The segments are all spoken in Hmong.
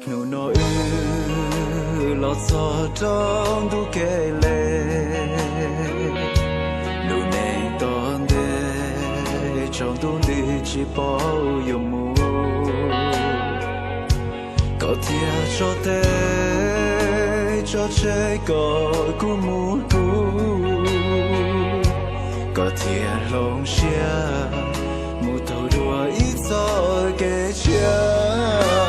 Hnub no wb los txog rau ntu kev le, lub neej tom ntej tsaus ntuj nti tsis paub yuav mus. Koj thiaj tso teb tso tseg kom kuv mus kuv, koj thiaj hloov siab mus taug dua ib txoj kev tshiab.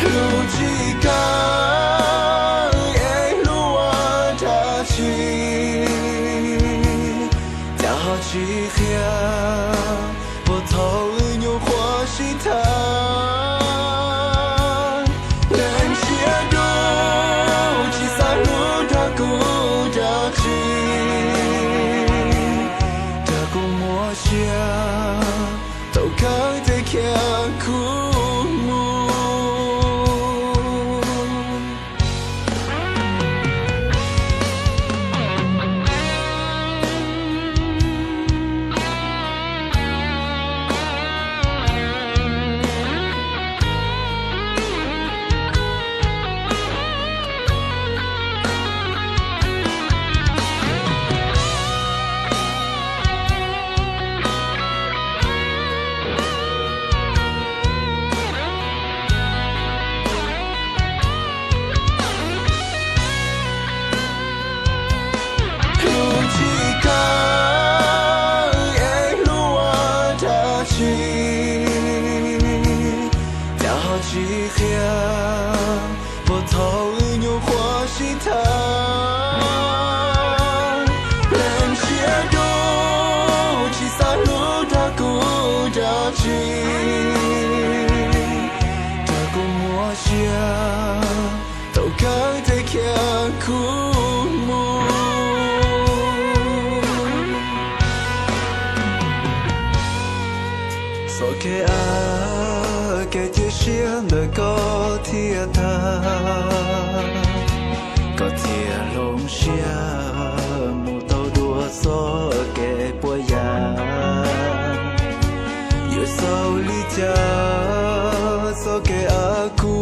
Hlub tsis kawg es hlub ua dab tsi, cas ho tsis qhia puag thaum wb nyuam qhuav sib tham. Leej siab dub tsis xav hlub nrog kuv dab tsi, nrog kuv muaj sia, thaum kawg thiaj khiav kuv mus. Hlub tsis kawg es hlub ua dab tsi, cas ho tsis qhia puag thaum wb nyuam qhuav sib tham. Leej siab dub tsis xav hlub nrog kuv dab tsi, nrog kuv muaj sia, thaum kawg thiaj khiav kuv mus. Txoj kev av kev cia siab ntawm koj thiaj tag, koj thiaj hloov siab mus taug dua txoj kev puas yam. Yuav xaus li cas txoj kev av kuv